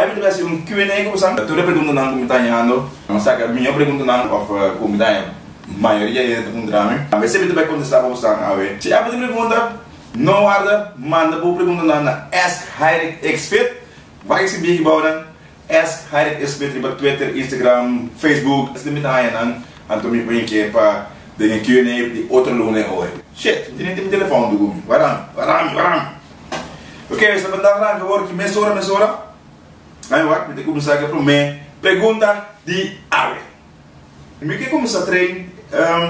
Awe mi ta bai hasi un Q&A ku boso. Tur e preguntanan ku mi ta hañando, mi a saka mihó preguntanan òf ku mi ta haña mayoria hende ta puntra mi. A bes mi ta bai kontestá pa boso awe. Si abo tin pregunta, no warda, manda bo preguntanan na AskHairikXFit. Wak e sibi aki bou nan, AskHairikXFit riba Twitter, Instagram, Facebook. Esei mi ta haña nan, anto mi por hinke pa den e Q&A di otro luna e ora. Shit, mi tin mi telefòn dugu mi. Wara mi, wara mi, wara mi. Ok, esta banda ranka awor ki mesora mesora. Ai wak, mi ta kuminsá ku e promé pregunta di awe. Mi ke kuminsá train,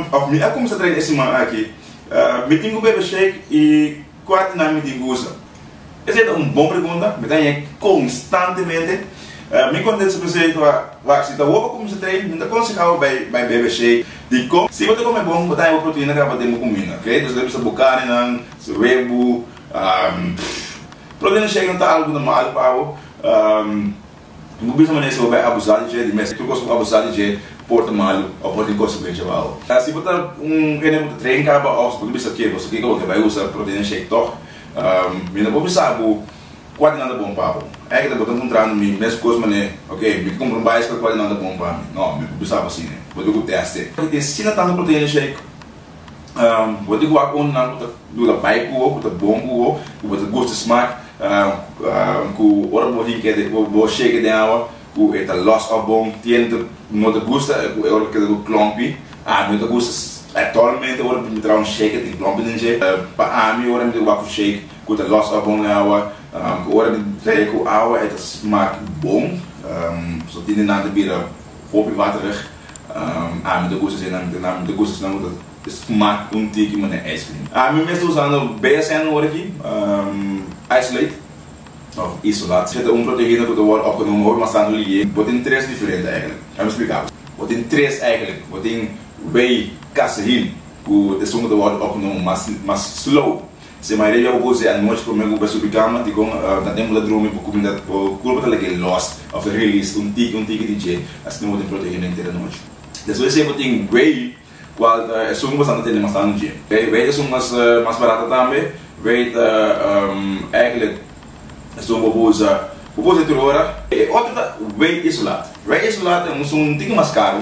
òf mi a kuminsá train e siman aki. Mi tin ku bebe shake i kua di nan mi tin ku usa? Esei ta un bon pregunta, mi ta haña konstantemente. Mi kontesta p'esei ku wak, si ta awor bo kuminsá train, mi ta konsehá bo bai bai bebe shake. Dikon? Si bo ta kome bon, bo ta haña bo proteina kaba den bo kuminda, ok? Dus bo ta bisa bo karninan, webu. Protein shake no ta algu normal pa bo. Bo bisa manera si bo bai abusa di dje, di mes tur kos ku bo abusa di dje por ta malu òf por tin konsekuensha pa bo. Si bo ta un hende ku ta train kaba òf si bo ta bisa ke bo sa kiko bo ke bai usa protein shake tòg, mi no por bisa bo kua di nan ta bon pa bo. Èkita bo ta puntrando mi mes kos manera ok mi ke kumpra un baisikèl kua di nan ta bon pa mi. No, mi por bisa bo asina. Bo tin ku tèst e. Tin asina tantu protein shake. Bo tin ku wak un nan ku ta dura bai ku bo, ku ta bon ku bo, ku bo ta gusta smak, ku ora bo hinka e bo shake den awa ku e ta los òf bon. Tin hende no ta gusta ku e ora keda ku klòmpi. Ami no ta gusta actualmente ora mi traha un shake e tin klòmpi den dje. Pa ami ora mi ta wak un shake ku ta los òf bon den awa, ku ora mi trae ku awa e ta smak bon. So tin di nan ta bira hopi waterig. Ami ta gusta esei nan, ami ta gusta esnan ku ta smak un tiki manera ice cream. Ami mes ta usando BSN ora aki, isolate of isolat. Esei ta un proteina ku ta wòrdu opgenomen hopi mas tantu lié. Bo tin tres diferente eigentlik. Ami splika bo. Bo tin tres eigentlik. Bo tin whey casein ku ta esun ku ta wòrdu opgenomen mas mas slow. Si mayoria bo goza e anochi prome ku bo subi kama, dikon ta tempu ta drumi bo kuminda bo kurpa ta lag'é los òf ta release un tiki un tiki di dje, asina bo tin proteina henter anochi. Despues esei bo tin whey kual ta esun ku bo sa ta tene mas tantu dje. Whey ta esun mas mas barata tambe, whey ta eigentlik esun bo por usa bo por usa tur ora. E otro ta whey isolat. Whey isolat ta esun un tiki mas karu.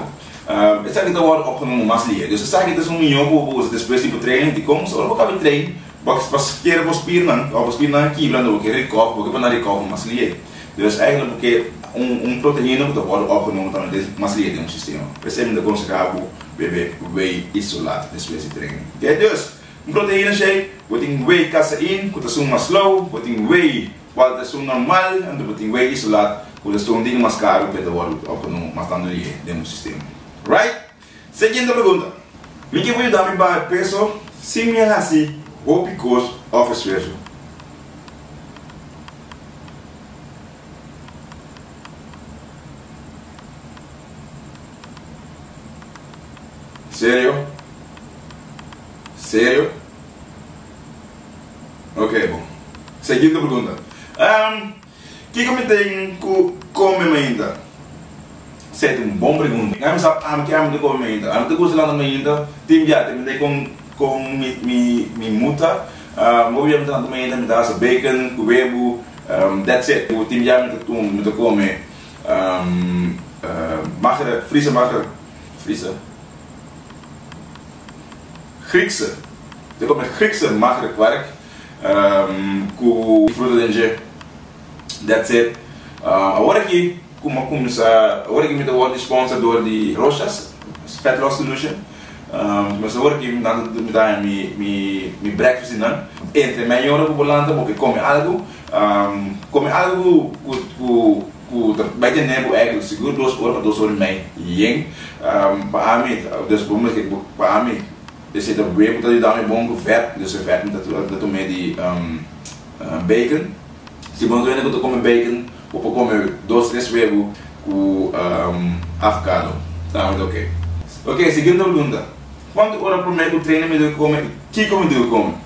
Esaki ta wòrdu opgenomen mas lihe. Dus esaki ta esun mihó ku bo por usa despues di bo training. Dikon? Pasobra ora bo kaba di train, bo a sker bo spirnan, òf bo spirnan a kibra, anto bo ke recover, bo ke pa nan recover mas lihe. Dus eigentlik bo ke un un proteina ku ta wòrdu opgenomen tambe mas lihe den bo sistema. P'esei mi ta konsehá bo bebe whey isolat despues di training. Oke, dus un proteina shake, bo tin whey casein ku ta esun mas slow, bo tin whey Cual ta esun normal, anto bo tin wei isolat cu ta esun ding mas caro pe ta wordo opgenomen mas tanto lihe den bo sistema. Right? Siguiente pregunta. Mi ke por yuda mi baha peso sin mi a haci hopi cos of esfuerzo? Serio? Serio? Ok, bon. Siguiente pregunta. Um, kiko mi tin ku kome mainta? Esei ta un bon pregunta. Ami sa ami ke ami ta kome mainta. Ami ta gusta lanta mainta, tin bia depende kon kon mi mi mi muta. Um, hopi bia mi ta lanta mainta, mi ta hasa bacon ku webu, um, that's it. Tin bia mi ta mi ta kome um, uh, magere, frisa magere, frisa. Griekse. Ta kome Griekse magere kwark ku fruta den dje. That's it. Awor aki ku mi a kuminsá, awor aki mi ta wòrdu sponsor dor di Roshas Fat Loss Solution. Mes awor aki mi ta haña mi breakfast di nan. Entre mei ora ku bo lanta bo ke kome algu, kome algu ku ku ta bai tene bo eigenlijk sigur dos ora pa dos ora i mei yen. Pa ami, dus bo mester pa ami esei ta webu ta yuda mi bon ku vèt, dus e vèt mi ta tum'é di bacon. Si bo no ta wende ku ta kome bacon, bo por kome dos tres webu ku avokado, tambe ta oke. Oke, siguiente pregunta, Kuantu ora promé ku trainer mi debe kome i kiko mi debe kome?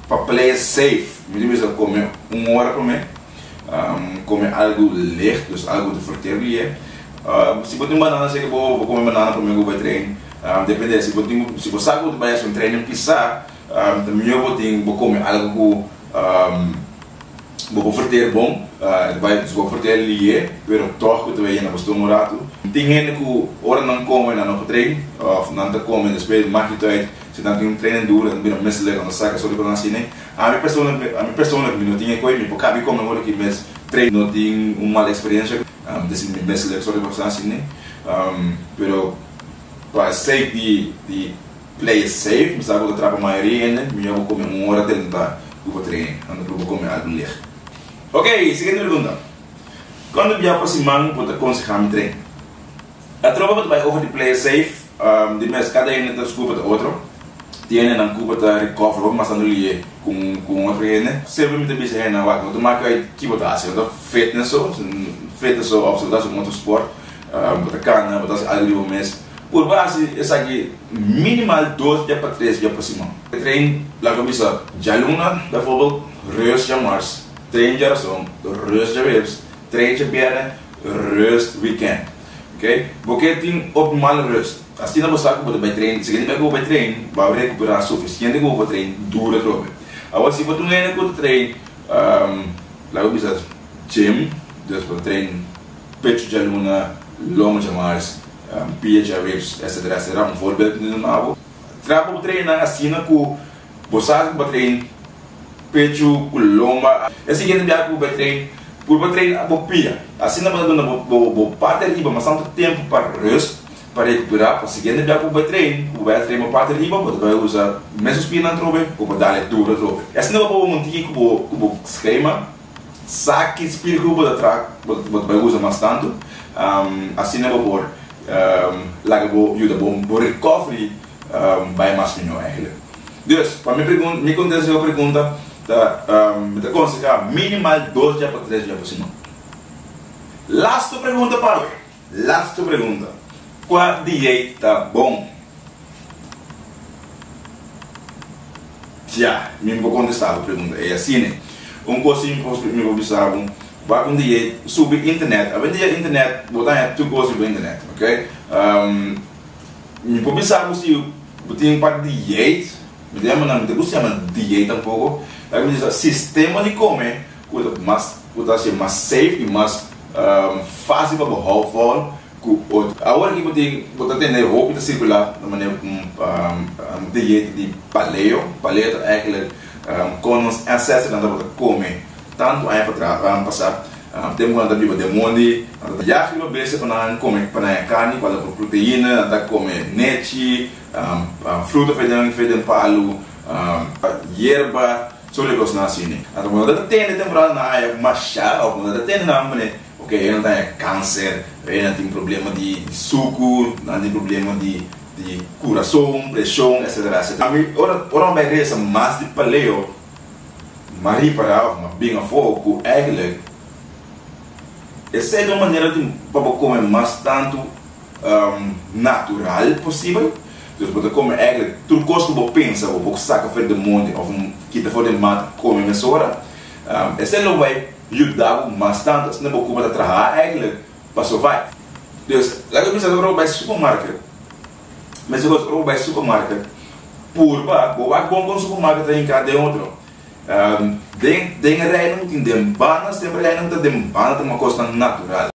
Pa play it safe, mi debe bisa kome un ora promé. Come algo licht, dus algo te verteer lihe. Si bo tin banana seke bo, bo come banana prome ku bai train. Depende, si bo tin, si bo sa ku bo ta bai hasi un training pisa, ta mihor bo tin, bo come algo ku bo por verteer bon. E ta bai bo vertel lié, pero tòg ku ta bai yena bo stoma un ratu. Tin hende ku ora nan kome nan no por train, òf nan ta kome despues maak niet uit, si nan tin un training duru nan ta bira misselijk, nan ta saka soli ku nan hasi ne. Ami persoonlijk, ami persoonlijk mi no tin e koe, mi por kabi kome ora ki mes train, no tin un mal eksperensia, mi ta sinti mi misselijk soli ku nan hasi ne. Pero pa sake di di play it safe, mi sa ku ta trapa mayoria hende, mihó bo kome un ora delantá ku bo train, anto por bo kome algu licht. Ok, siguiente pregunta. Cuanto bia pa siman bo ta conseha mi train? Atrobe bo ta bai over di play it safe, di mes cada hende ta su cupa ta otro. Tin hende nan cupa ta recover hopi mas tanto liye cu un otro hende. Semper mi ta bisa hendenan wak no ta maka uit ki bo ta haci, bo ta fitness so, fitness so of si bo ta haci un otro sport, bo ta cana, bo ta haci algo di bo mes. Purba haci esaki minimal dos bia pa tres bia pa siman. Train laga bisa djaluna bijvoorbeeld rust djamars, train djarason, rust djaweps, train djabièrnè, rust weekend. Ok, bo ke tin optimal rust. Asina bo sa ku bo ta bai train, siguiente bia ku bo bai train, bo a rekuperá sufisiente ku bo por train duru atrobe. Awor si bo ta un hende ku ta train laga bisa gym, dus bo ta train pechu djaluna, lomo djamars, pia djaweps, etcetera etcetera, un voorbeeld mi ta duna bo. Traha bo trainnan asina ku bo sa ku bo train pechu ku lomba. E siguiente biaha ku bo bai train, purba train bo pia. Asina bo ta duna bo parti ariba mas tantu tempu pa rust, pa rekuperá. Pa siguiente biaha ku bo bai train, ku bo bai a train bo parti ariba, bo ta bai usa mesun spiernan atrobe ku bo dale duru atrobe. E asina bo por monti ku bo skema, sa ki spier ku bo ta traha, bo ta bai usa mas tantu. Asina bo por Laga bo yuda bo bo recovery bai mas mihó eigenlijk. Dus, pa mi pregunta, mi contesta bo pregunta ta mi ta conseha minimal dos dia pa tres dia pa siman. Lasto pregunta pa awe, lasto pregunta, kua dieet ta bon? Tja, mi no por contesta bo pregunta ei asina. Un cos si mi por bisa bo, Wak un dia subi internet, awendia internet bo ta haña tur cos riba internet, ok? Mi por bisa bo si bo tin un par di dieet, mi ta yama nan, mi ta gusta yama dieet tampoco, laga mi bisa sistema di come cu ta mas, cu ta haci mas safe y mas facil pa bo hou vol cu otro. Awor aki bo tin, bo ta tende hopi ta circula na manera un dieet di paleo, paleo ta eigenlijk con nos ancestornan tabata come. Tantu aña patras, aña pasá, tempu ku nan ta biba den mondi, nan ta yag riba bestia pa nan kome, pa nan haña karni ku algu proteina, nan ta kome nechi, fruta fe den fe den palu, yerba, sort di kosnan asina. Anto ku nan ta tende temporada nan haña mashá òf nan ta tende nan manera oke nan ta haña kanser, nan tin problema di suku, nan tin problema di di kurason, preshon, etsetera, etsetera. Ami ora ora mi bai resa mas di paleo. M'a ripará òf m'a bin afó ku eigentlik esei ta un manera di pa bo kome mas tantu natural posibel. Dus bo ta kome eigentlik tur kos ku bo pensa bo por saka for di monte òf kita for di mata kome mesora. Esei lo bai yuda bo mas tantu asina bo kurpa ta traha eigentlik pa survive. Dus laga bisa ora bo bai supermarket. Mester kos ora bo bai supermarket purba bo wak bon kon supermarket ta hinká den otro. Den den e reinan ku tin den banda semper reinan ku ta den banda ta un kosnan natural.